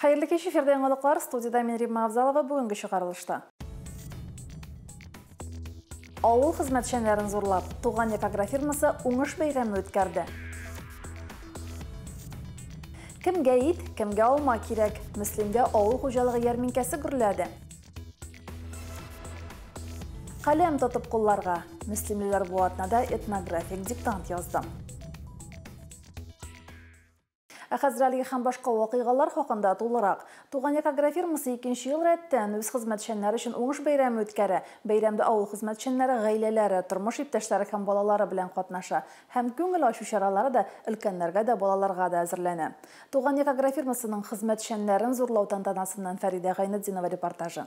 Хәерле кич, эфирдә яңалыклар, студияда мин Римма Авзалова, бүгенге чыгарылышта. Авыл хезмәтчәннәрен зурлап, Туган як агрофирмасы уңыш бәйрәме үткәрде. Кемгә ит, кемгә алма кирәк? Мөслимдә авыл хуҗалыгы ярминкәсе гөрләде. Каләм тотып кулларга. Мөслимлеләр бу атнада этнографик диктант язды. Ә хәзер әлеге һәм башка вакыйгалар хакында тулырак. Туган як агрофирмасы икенче ел рәттән үз хезмәтчәннәре өчен уңыш бәйрәме үткәрә. Бәйрәмдә авыл хезмәтчәннәре гаиләләре, тормыш иптәшләре һәм балалары белән катнаша. Һәм күңел ачу чаралары да өлкәннәргә дә, балаларга да әзерләнә. Туган як агрофирмасының хезмәтчәннәрен зурлау тантанасыннан Фәридә Гайнетдинова репортажы.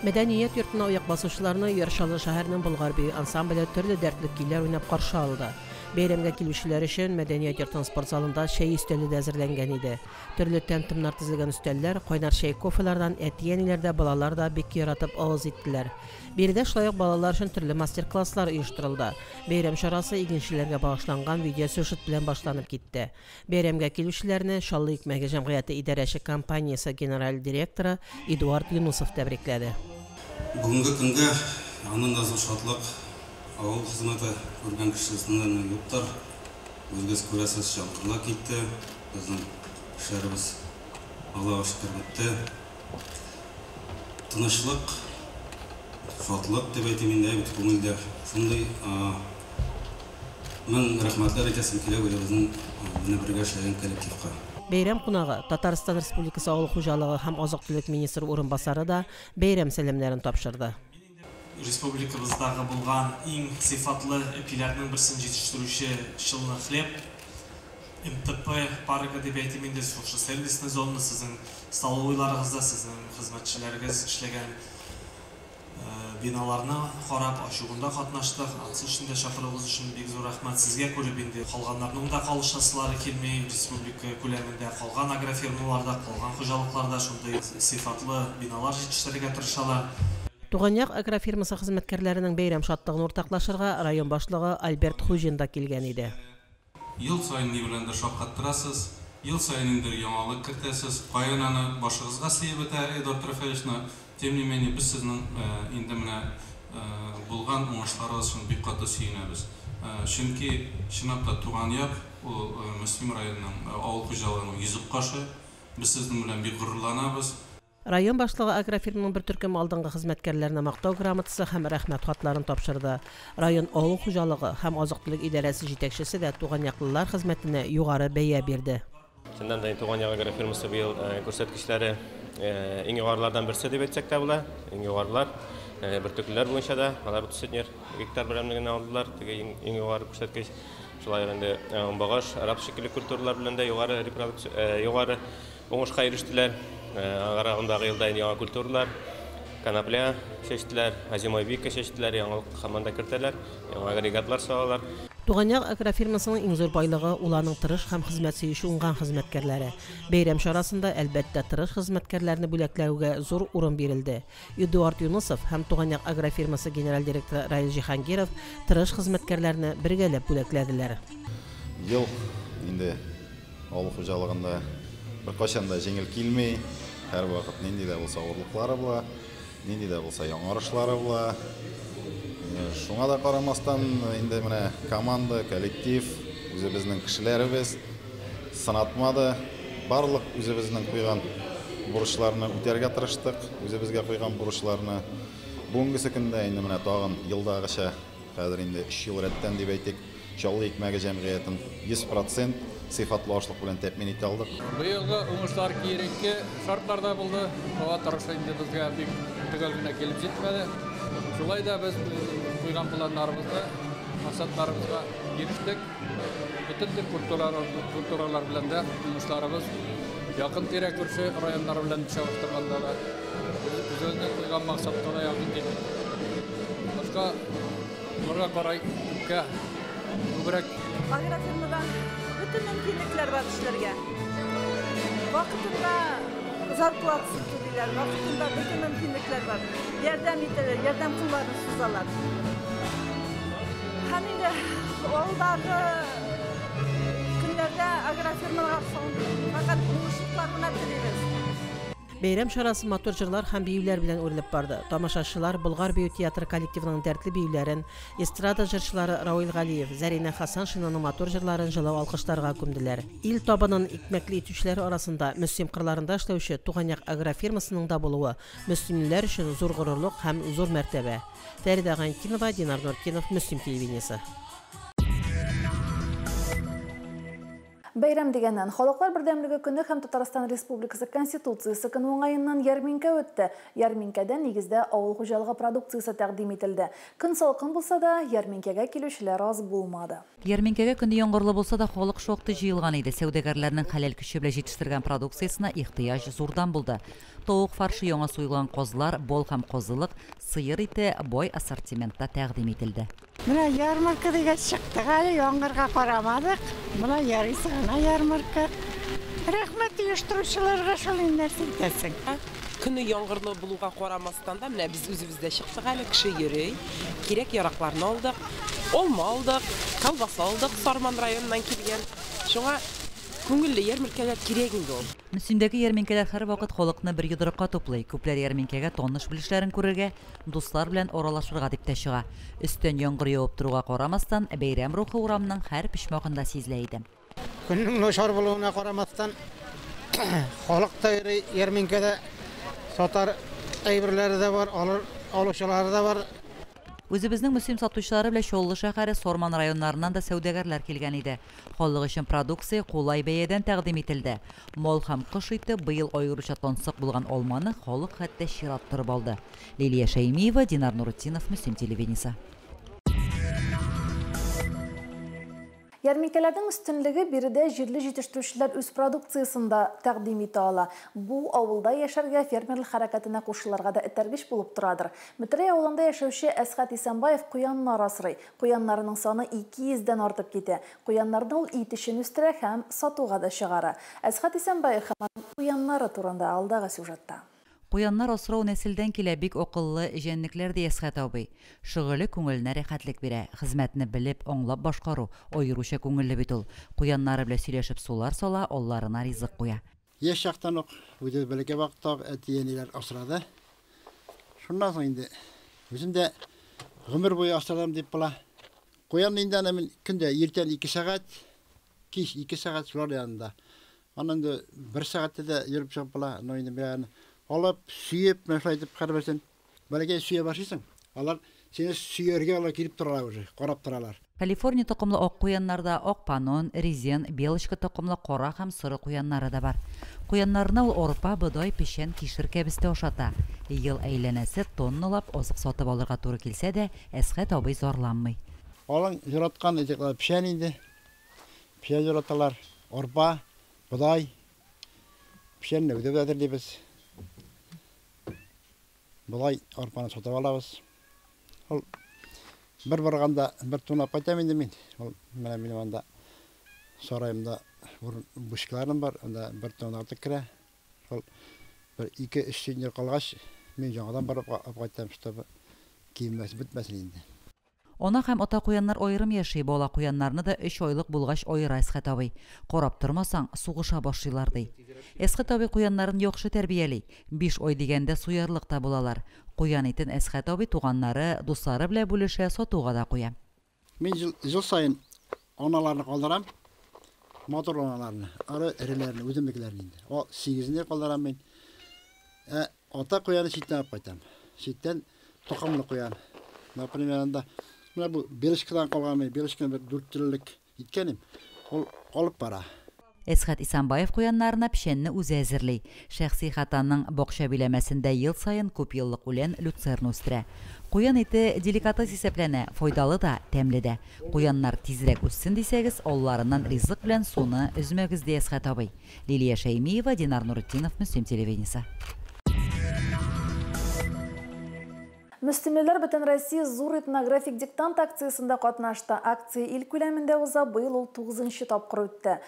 Мәдәният йортына аяк басучыларны Яр Чаллы шәһәренең Болгар бию ансамбле төрле дәртле көйләр уйнап каршы алды. Бәйрәмгә килүчеләр өчен мәдәният йортының спорт залында чәй өстәле дә әзерләнгән иде. Төрле тәм-томнар тезелгән өстәлләр, кайнар чәй, кофелардан әти-әниләр дә, балалар да бик яратып авыз иттеләр. Биредә шулай ук балалар өчен төрле мастер-класслар оештырылды. Бәйрәм чарасы игенчеләргә багышланган видеосюжет белән башланып китте. Бәйрәмгә килүчеләрне Чаллы икмәге җәмгыяте идарәче компаниясе генераль директоры Эдуард Юнусов тәбрикләде. Бүгенге көнгә аннан да зур шатлык авыл хезмәте күргән кешесеннән юктыр. Үзегез күрәсез, чаңгырлар китте. Безнең эшләребез Аллага шөкер бетте. Тынычлык, шатлык дип әйтим инде, бит күңелдә шундый мең рәхмәтләр әйтәсем килә үзебезнең менә бергә эшләгән коллективка. Бәйрәм кунагы, Татарстан Республикасы авыл хуҗалыгы һәм азык-төлек министры урынбасары да бәйрәм сәламнәрен тапшырды. Республикабыздагы булган иң сыйфатлы ипиләрнең берсен җитештерүче Челны хлеб, МТП паркы дип әйтим инде, шушы сервисный зона, сезнең столовыйларыгызда, сезнең хезмәтчеләрегез эшләгән биналарны карап, ачуында катнаштык. Ансы өчен дә чакыруыгыз өчен бик зур рәхмәт. Сезгә күреп инде калганнарның да калышасылары килми. Республика күләмендә калган агрофирмаларда, калган хуҗалыкларда шундый сыйфатлы биналар җитештерергә тырышалар. Туган як агрофирмасы хезмәткәрләренең бәйрәм шатлыгын уртаклашырга район башлыгы Альберт Хуҗин да килгән иде. Ел саен ни беләндер шаккаттырасыз, ел саен инде яңалык кертәсез. Каян аны башыгызга сыеп бетә, Эдуард Рафаэльевич, тем не менее без сезнең инде менә булган уңышларыгыз өчен бик каты сөенәбез. Чөнки чынлап та туган як ул Мөслим районының авыл хуҗалыгының йөзек кашы. Без сезнең белән бик горурланабыз. Район башлыгы агрофирманың бер төркем алдынгы хезмәткәрләренә мактау грамотасы һәм рәхмәт хатларын тапшырды. Район авыл хуҗалыгы һәм азык-төлек идарәсе җитәкчесе дә туган яклылар хезмәтенә югары бәя бирде. Чыннан да туган як агрофирмасы быел күрсәткечләре иң югарылардан берсе дип әйтсәк тә була. Иң югарылар бөртеклеләр буенча да алар 30 центнер гектар берәмлеген алдылар. Теге иң югары күрсәткеч. Шулай инде багаш, рапс шикелле культуралар белән дә югары репродукция, югары уңышка ирештеләр. Аграрындагы елда яңа культуралар, конопля чәчтеләр, озимой вика чәчтеләр, яңалык һаман да кертәләр, яңа агрегатлар салалар. Туган як агрофирмасының иң зур байлыгы уларның тырыш һәм хезмәт сөюче уңган хезмәткәрләре. Бәйрәм чарасында әлбәттә тырыш хезмәткәрләрне бүләкләүгә зур урын бирелде. Эдуард Юнусов һәм Туган як агрофирмасы генераль директоры Раил Җиһангиров тырыш хезмәткәрләрне бергәләп бүләкләделәр. Ел инде авыл хуҗалыгында беркайчан да җиңел килми. Һәр вакыт нинди дә булса авырлыклары була, нинди дә булса яңарышлары була. Шуңа да карамастан инде менә команда, коллектив, үзебезнең кешеләребез сынатмады. Барлык үзебезнең куйган бурычларны үтәргә тырыштык, үзебезгә куйган бурычларны. Бүгенге көндә инде менә тагын елдагыча, хәзер инде 3 ел рәттән дип әйтик, Чаллы икмәге җәмгыятен 100% сыйфатлы ашлык белән тәэмин итә алдык. Быелгы уңышлар киеренке шартларда булды. Һава торышы инде безгә бик төгәл генә килеп җитмәде. Шулай да без куйган планнарыбызны, максатларыбызга ирештек. Бөтен төр культуралар белән дә уңышларыбыз якын тирә күрше районнар белән чагыштырганда да үзебезнең куйган максатка да якын килде. Башка аларга карай күпкә күбрәк. Агрофирмада бөтен мөмкинлекләр бар эшләргә. Вакытында зарплатасын түлиләр, вакытында бөтен мөмкинлекләр бар. Ярдәм итәләр, ярдәм кулларын сузалар. Һәм инде алдагы көннәрдә Киләчәкләрдә агрофирмаларга фәкать уңышлыклар гына телибез. Бәйрәм чарасы матур җырлар һәм биюләр белән үрелеп барды. Тамашачылар Болгар бию театры коллективының дәртле биюләрен, эстрада җырчылары Рауил Галиев, Зәринә Хасаншинаның матур җырларын җылы алкышларга күмделәр. Ил табынын икмәкле итүчеләр арасында Мөслим кырларында эшләүче Туган як агрофирмасының да булуы мөслимлеләр өчен зур горурлык һәм зур мәртәбә. Фәридә Гайнтинова, Динар Нуртдинов, Мөслим телевидениесе. Бәйрәм дигәннән, Халыклар бердәмлеге көне һәм Татарстан Республикасы Конституциясе көне уңаеннан ярминкә үтте. Ярминкәдә нигездә авыл хуҗалыгы продукциясе тәкъдим ителде. Көн салкын булса да, ярминкәгә килүчеләр аз булмады. Ярминкәгә көне яңгырлы булса да, халык шактый җыелган иде. Сәүдәгәрләрнең хәләл көче белән җитештергән продукциясенә ихтыяҗ зурдан булды. Тавык фаршы, яңа суелган казлар, бал һәм казылык, сыер ите бай ассортиментта тәкъдим ителде. Менә ярмарка дигәч чыктык әле, яңгырга карамадык. Менә ярыйсы гына ярмарка. Рәхмәт оештыручыларга, шул инде, нәрсә әйтәсең. Көне яңгырлы булуга карамастан да, менә без үзебез дә чыктык әле, кеше йөри. Кирәк яракларны алдык, алма алдык, колбаса алдык, Сарман районыннан килгән. Шуңа күңелле ярминкәләр кирәк инде ул. Мөслимдәге ярминкәләр һәрвакыт халыкны бер йодрыкка туплый. Күпләр ярминкәгә таныш белешләрен күрергә, дуслар белән аралашырга дип тә чыга. Өстән яңгыр явып торуга карамастан, бәйрәм рухы урамның һәр почмагында сизелә иде. Көннең начар булуына карамастан, халык та йөри ярминкәдә, сатар әйберләре дә бар, алыр алучылары да бар. Үзебезнең Мөслим сатучылары белән Чаллы шәһәре, Сарман районнарыннан да сәүдәгәрләр килгән иде. Халык өчен продукция кулай бәядән тәкъдим ителде. Мал һәм кош ите, быел аеруча тансык булган алманы халык хәтта чират торып алды. Лилия Шәймиева, Динар Нуртдинов, Мөслим телевидениесе. Ярминкәләрнең өстенлеге биредә җирле җитештерүчеләр үз продукциясен дә тәкъдим итә ала. Бу авылда яшәргә, фермерлык хәрәкәтенә кушылырга да этәргеч булып торадыр. Метрәй авылында яшәүче Әсхәт Исәнбаев куяннар асрый. Куяннарының саны 200дән артып китә. Куяннарны ул ит өчен үстерә һәм сатуга да чыгара. Әсхәт Исәнбаев һәм аның куяннары турында алдагы сюжетта. Куяннар асрау нәселдән килә, бик акыллы җәнлекләр, ди Әсхәт абый. Шөгыле күңеленә рәхәтлек бирә. Хезмәтне белеп, аңлап башкару аеруча күңелле бит ул. Куяннары белән сөйләшеп сулар сала, алларына ризык куя. Яшь чактан ук, үзе бәләкәй вакытта ук әти-әниләр асрады. Шуннан соң инде үзем дә гомер буе асрадым дип була. Куян инде аны мин көндә иртән 2 сәгать, кич 2 сәгать шулар янында. Аннан инде 1 сәгатьтә дә йөреп чыгып була. Но инде мин аны алып, сөеп, менә шулай итеп һәрберсен бәләкәй сөя башлыйсың. Алар сине сөяргә алар килеп торалар уже, карап торалар. Калифорния токымлы ак куяннарда ак панон, резен, белочка токымлы кара һәм соры куяннары да бар. Куяннарны ул арпа, бодай, печән, кишер кәбестә ашата. Ел әйләнәсе тонналап азык сатып алырга туры килсә дә, Әсхәт абый зарланмый. Алың яраткан итекләр печән инде. Печән яраталар, арпа, бодай. Печәнне үтеп әзерлибез. Болай арпаны сатып алабыз. Ул бер барганда бер тонна кайтам инде мин. Ул менә минем анда сараемда бушкаларым бар, анда бер тонна артык керә. Ул бер 2-3 центнер калгач, мин яңадан барып алып кайтам, чтобы киенмәс, бетмәсен инде. Ана һәм ата куяннар аерым яши, бала куяннарны да 3 айлык булгач аера Әсхәт абый. Карап тормасаң, сугыша башлыйлар ди. Әсхәт абый куяннарын яхшы тәрбияли. 5 ай дигәндә суярлык та булалар. Куян итен Әсхәт абый туганнары, дуслары белән бүлешә, сатуга да куя. Мин ел саен аналарны калдырам, матур аналарны, ары эреләрне, үземнекеләрне инде. О, 8-не калдырам мин. Ата куяны читтән алып кайтам. Читтән токымлы куян. Например, анда менә бу белочкадан калган мин, белочканы бер 4 еллык иткәнем, ул калып бара. Әсхәт Исәнбаев куяннарына печәнне үзе әзерли. Шәхси хатаның бакча биләмәсендә ел саен күп еллык үлән люцерна үстерә. Куян ите деликатес исәпләнә, файдалы да, тәмле дә. Куяннар тизрәк үссен дисәгез, алларыннан ризык белән суны өзмәгез, ди Әсхәт абый. Лилия Шәймиева, Динар Нуртдинов, Мөслим телевидениесе. Мөслимлеләр Бөтен Россия зур этнографик диктант акциясендә катнашты. Акция ил күләмендә уза, быел ул 9-нчы тапкыр үтте.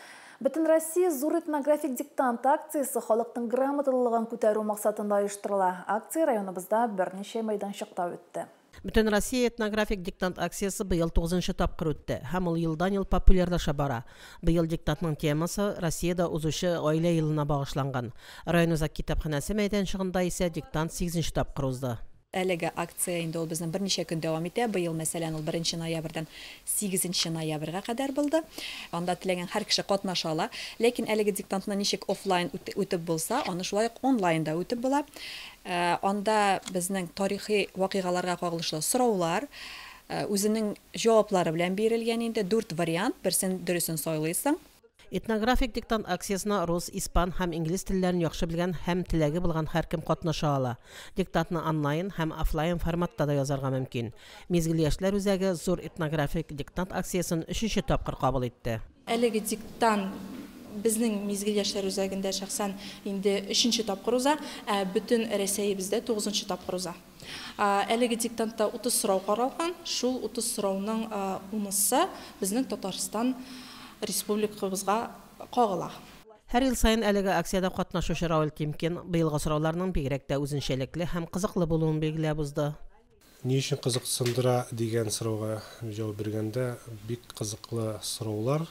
Бөтен Россия зур этнографик диктант акциясе халыкның грамоталылыгын күтәрү максатында оештырыла. Акция районыбызда берничә мәйданчыкта үтте. Бөтенроссия этнографик диктант акциясе быел тугызынчы тапкыр үтте һәм ул елдан-ел популярлаша бара. Быел диктантның темасы Россиядә узучы Гаилә елына багышланган. Район үзәк китапханәсе мәйданчыгында исә диктант сигезенче тапкыр узды. Әлеге акция инде ул безнең берничә көн дәвам итә. Быел, мәсәлән, ул беренче ноябрьдән сигезенче ноябрьгә кадәр булды. Анда теләгән һәр кеше катнаша ала. Ләкин әлеге диктантны ничек офлайн үтеп булса, аны шулай ук онлайн да үтеп була. Анда безнең тарихи вакыйгаларга кагылышлы сораулар, үзенең җаваплары белән бирелгән инде дүрт вариант, берсен дөресен сайлыйсың. Этнографик диктант акциясенә рус, испан һәм инглиз телләрен яхшы белгән һәм теләге булган һәркем катнаша ала. Диктантны онлайн һәм офлайн форматта да язарга мөмкин. Мизгел яшьләр үзәге зур этнографик диктант акциясен өченче тапкыр кабул итте. Әлеге диктант безнең Мизгел яшьләр үзәгендә шәхсән инде өченче тапкыр уза, ә бөтен Рәсәебездә тугызынчы тапкыр уза. Әлеге диктантта 30 сорау каралган, шул 30 сорауның унысы безнең Татарстан республикабызга кагыла. Һәр ел саен әлеге акциядә катнашучы Рауль Тимкин быелгы сорауларның бигрәк тә үзенчәлекле һәм кызыклы булуын билгеләп узды. Ни өчен кызыксындыра дигән сорауга җавап биргәндә, бик кызыклы сораулар,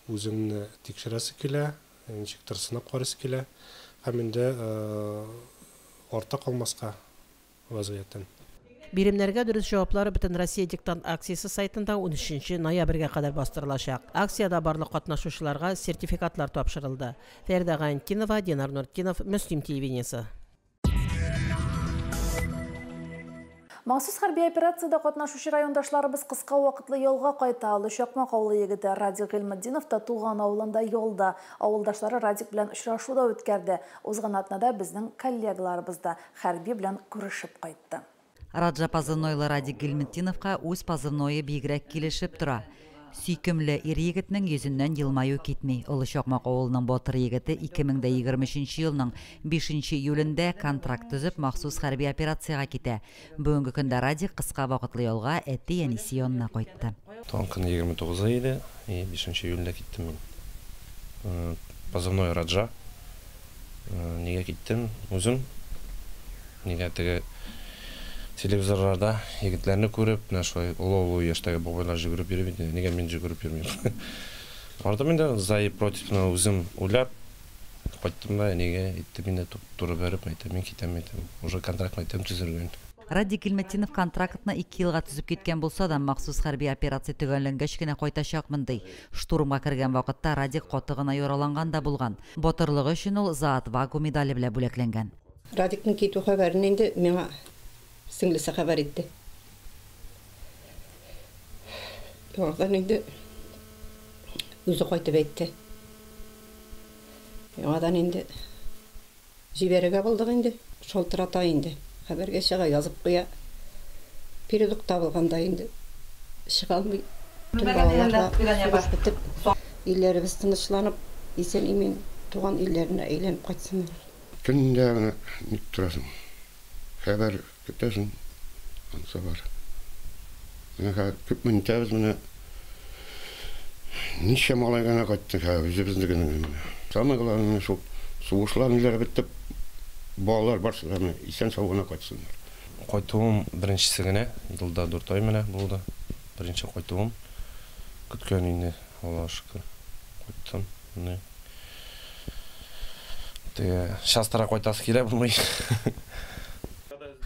үземне тикшерәсе килә, ничектер сынап карыйсы килә һәм инде арта калмаска вазгыятьтән. Биремнәргә дөрес җаваплар Бөтенроссия диктант акциясе сайтында унөченче ноябрьгә кадәр бастырылачак. Акциядә барлык катнашучыларга сертификатлар тапшырылды. Фәридә Гайнтдинова, Динар Нуртдинов, Мөслим телевидениесе. Махсус хәрби операциядә катнашучы райондашларыбыз кыска вакытлы ялга кайта. Олы Чакмак авылы егете Радик Гыйльметдинов та туган авылында ялда. Авылдашлары Радик белән очрашу да үткәрде. Узган атнада безнең коллегаларыбыз да хәрби белән күрешеп кайтты. Раджа позывнойлы Радик Гыйльметдиновка үз позывное бигрәк килешеп тора. Сөйкемле ир егетнең йөзеннән елмаю китми. Олы Чакмак авылының батыр егете ике мең дә егерме өченче елның бишенче июлендә контракт төзеп махсус хәрби операциягә китә. Бүгенге көндә Радик кыска вакытлы ялга әти-әнисе янына кайтты. Туган көн егерме тугызы иде, и бишенче июльдә киттем мин. Позывной Раджа. Нигә киттем? Үзем. Нигә теге телевизорларда егетләрне күреп, менә шулай олы-олы яшьтәге бабайлар йөгереп йөри бит инде, нигә мин йөгереп йөрмим? Бардым инде, за и против үзем уйлап, кайттым да, әнигә әйттем инде, туры бәреп, әйтәм, мин китәм, әйтәм, уже контракт әйтәм төзелгән. Радик Гыйльметдинов контрактны 2 елга төзеп киткән булса да, махсус хәрби операция төгәлләнгәч кенә кайтачакмын ди. Штурмга кергән вакытта Радик каты гына яраланган да булган. Батырлыгы өчен ул За отвагу медале белән бүләкләнгән. Радикның китү хәбәрен инде миңа сеңлесе хәбәр итте. Яңадан инде үзе кайтып әйтте. Яңадан инде җибәрергә булдык инде, шалтырата инде. Хәбәргә чыга, язып куя. Передок табылганда инде чыга алмый. Балаларга сугыш бетеп, илләребез тынычланып, исән-имин туган илләренә әйләнеп кайтсыннар. Көндә генә ник торасың? Хәбәр көтәсең, анысы бар. Менә хәзер күпме нитәбез, менә ничә малай гына кайтты, хәзер үзебезнеке генә менә. Самое главное, шул сугышлар ниләр бетеп, балалар барсы да менә исән-сау гына кайтсыннар. Кайтуым беренчесе генә, елда 4 ай менә булды. Беренче кайтуым. Көткән инде, Аллаһка шөкер. Кайттым. Менә. Теге частыра кайтасы килә булмый.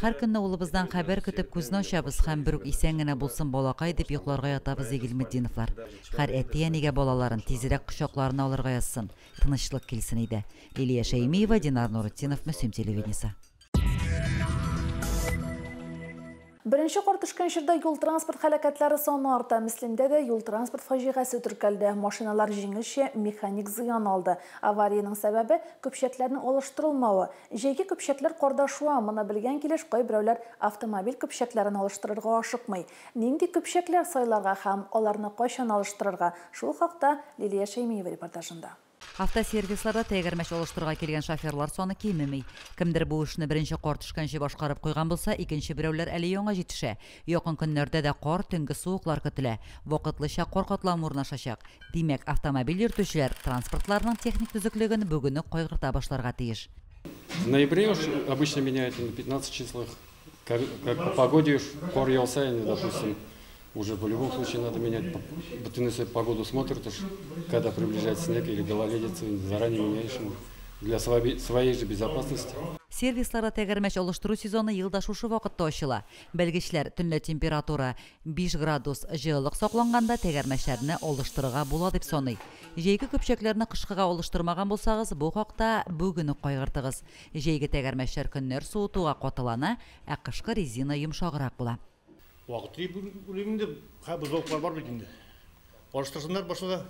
Һәр көнне улыбыздан хәбәр көтеп күзне ачабыз һәм бер үк исән генә булсын балакай дип йокларга ятабыз, ди Гыйльметдиновлар. Һәр әти-әнигә балаларын тизрәк кочакларына алырга язсын, тынычлык килсен иде. Лилия Шәймиева, Динар Нуртдинов, Мөслим телевидениесе. Беренче кар төшкән чорда юл-транспорт һәлакәтләре саны арта. Мөслимдә дә юл-транспорт фаҗигасе теркәлде. Машиналар җиңелчә механик зыян алды. Авариянең сәбәбе көпчәкләрнең алыштырылмавы. Җәйге көпчәкләр карда шуа, моны белгән килеш кайберәүләр автомобиль көпчәкләрен алыштырырга ашыкмый. Нинди көпчәкләр сайларга һәм аларны кайчан алыштырырга? Шул хакта Лилия Шәймиева репортажында. Автосервисларда тәгәрмәч алыштырырга килгән шоферлар саны кимеми. Кемдер бу эшне беренче кар төшкәнче башкарып куйган булса, икенче берәүләр әле яңа җитешә. Якын көннәрдә дә кар, төнге суыклар көтелә. Вакытлыча кар катламы урнашачак. Димәк, автомобиль йөртүчеләр транспортларның техник төзеклеген бүген үк кайгырта башларга тиеш. В ноябре уж обычно меняют на 15 числах. Как по погоде уж кар яуса инде, допустим, уже в любом случае надо менять. Бөтенесе погоду смотрят уж, когда приближается снег или гололедица, заранее меняешь для своей же безопасности. Сервисларда тәгәрмәч алыштыру сезоны ел да шушы вакытта ачыла. Белгечләр төнлә температура 5 градус җылылык сакланганда тәгәрмәчләрне алыштырырга була дип саный. Җәйге көпчәкләрне кышкыга алыштырмаган булсагыз, бу хакта бүген үк кайгыртыгыз. Җәйге тәгәрмәчләр көннәр суытуга катылана, ә кышкы резина йомшаграк була. Вакыт дип уйлыйм инде, бозлавыклар бар бит инде. Алыштырсыннар башта да.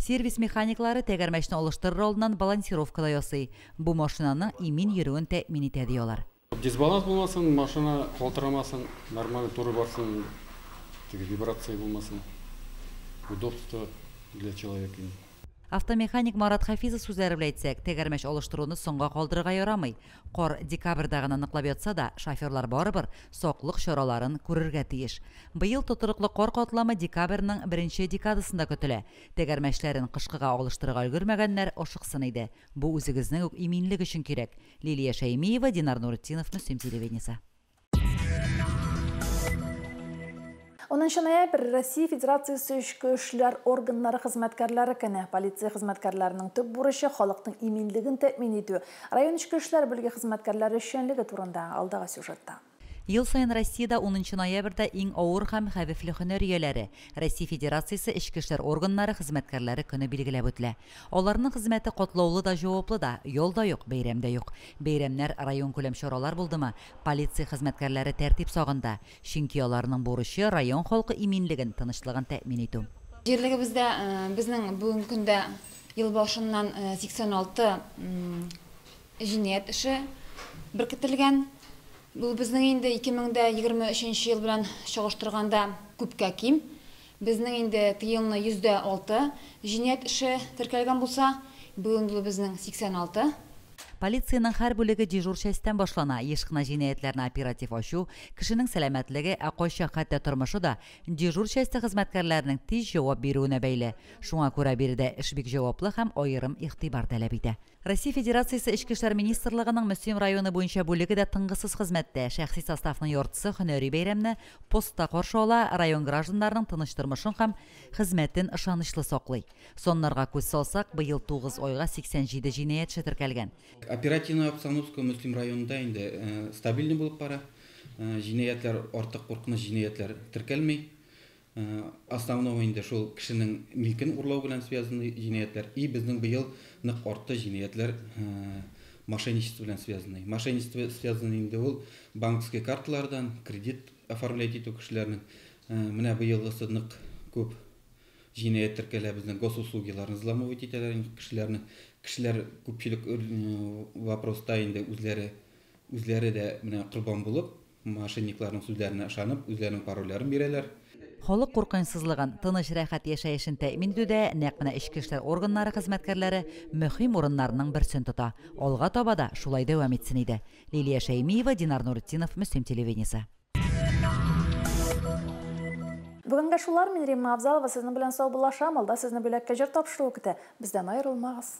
Сервис механиклары тәгәрмәчне алыштырыр алдыннан балансировка да ясый. Бу машинаның имин йөрүен тәэмин итә, ди алар. Дисбаланс булмасын, машина калтырамасын, нормаль туры барсын, теге вибрация булмасын. Удобство для человека. Автомеханик Марат Хафизов сүзләре белән әйтсәк, тәгәрмәч алыштыруны соңга калдырырга ярамый. Кар декабрьдә гына ныклап ятса да, шоферлар барыбер саклык чараларын күрергә тиеш. Быел тотрыклы кар катламы декабрьнең беренче декадасында көтелә. Тәгәрмәчләрен кышкыга алыштырырга өлгермәгәннәр ашыксын иде. Бу үзегезнең үк иминлек өчен кирәк. Лилия Шәймиева, Динар Нуретдинов, Мөслим телевидениесе. 10 ноябрь Россия Федерациясе эчке эшләр органнары хезмәткәрләре көне. Полиция хезмәткәрләренең төп бурычы халыкның иминлеген тәэмин итү. Район эчке эшләр бүлеге хезмәткәрләре эшчәнлеге турында алдагы сюжетта. Ел саен Россиядә 10 ноябрьдә иң авыр һәм хәвефле һөнәр ияләре Россия Федерациясе эчке эшләр органнары хезмәткәрләре көне билгеләп үтелә. Аларның хезмәте катлаулы да, җаваплы да, ял да юк, бәйрәм дә юк. Бәйрәмнәр район күләм чаралар булдымы? Полиция хезмәткәрләре тәртип сагында. Чөнки аларның бурычы район халкы иминлеген, тынычлыгын тәэмин итү. Җирлегебездә безнең бүгенге көндә ел башыннан 86 җинаять эше беркетелгән. Бу безнең инде 2023 ел белән чагыштырганда күпкә ким. Безнең инде елны 106 җинаять эше теркәлгән булса, бүген бу безнең 86. Полициянең һәр бүлеге дежур частьтән башлана. Еш кына җинаятьләрне оператив ачу, кешенең сәламәтлеге, ә кайчак хәтта тормышы да дежур часте хезмәткәрләренең тиз җавап бирүенә бәйле. Шуңа күрә биредә эш бик җаваплы һәм аерым игътибар таләп итә. Россия Федерациясе Эчке эшләр министрлыгының Мөслим районы буенча бүлеге дә тынгысыз хезмәттә. Шәхси составның яртысы һөнәри бәйрәмне постта каршы ала, район гражданнарының тыныч тормышын һәм хезмәтен ышанычлы саклый. Соннарга күз салсак, быел 9 айга 87 җинаять эше теркәлгән. Оперативная обстановка Мөслим районында инде стабильный булып бара. Җинаятьләр артык куркыныч җинаятьләр теркәлми. Основной инде шул кешенең милкен урлау белән связанный җинаятьләр. И безнең быел нык артты җинаятьләр мошенничество белән связанный. Мошенничество связанный инде ул банковский карталардан кредит оформлять итү кешеләрнең. Менә быелгысы нык күп җинаять теркәлә, безнең госуслугиларны взламывать итәләр инде кешеләрне. Кешеләр күпчелек вопроста инде үзләре дә менә корбан булып, мошенникларның сүзләренә ышанып, үзләренең парольләрен бирәләр. Халык куркынычсызлыгын, тыныч рәхәт яшәешен тәэмин итүдә нәкъ менә эчке эшләр органнары хезмәткәрләре мөһим урыннарның берсен тота. Алга таба да шулай дәвам итсен иде. Лилия Шәймиева, Динар Нуретдинов, Мөслим телевидениесе. Бүгенгә шулар, мин Римма Абзалова сезнең белән саубуллашам. Алда сезне бүләккә җыр тапшыруы көтә. Бездән аерылмагыз.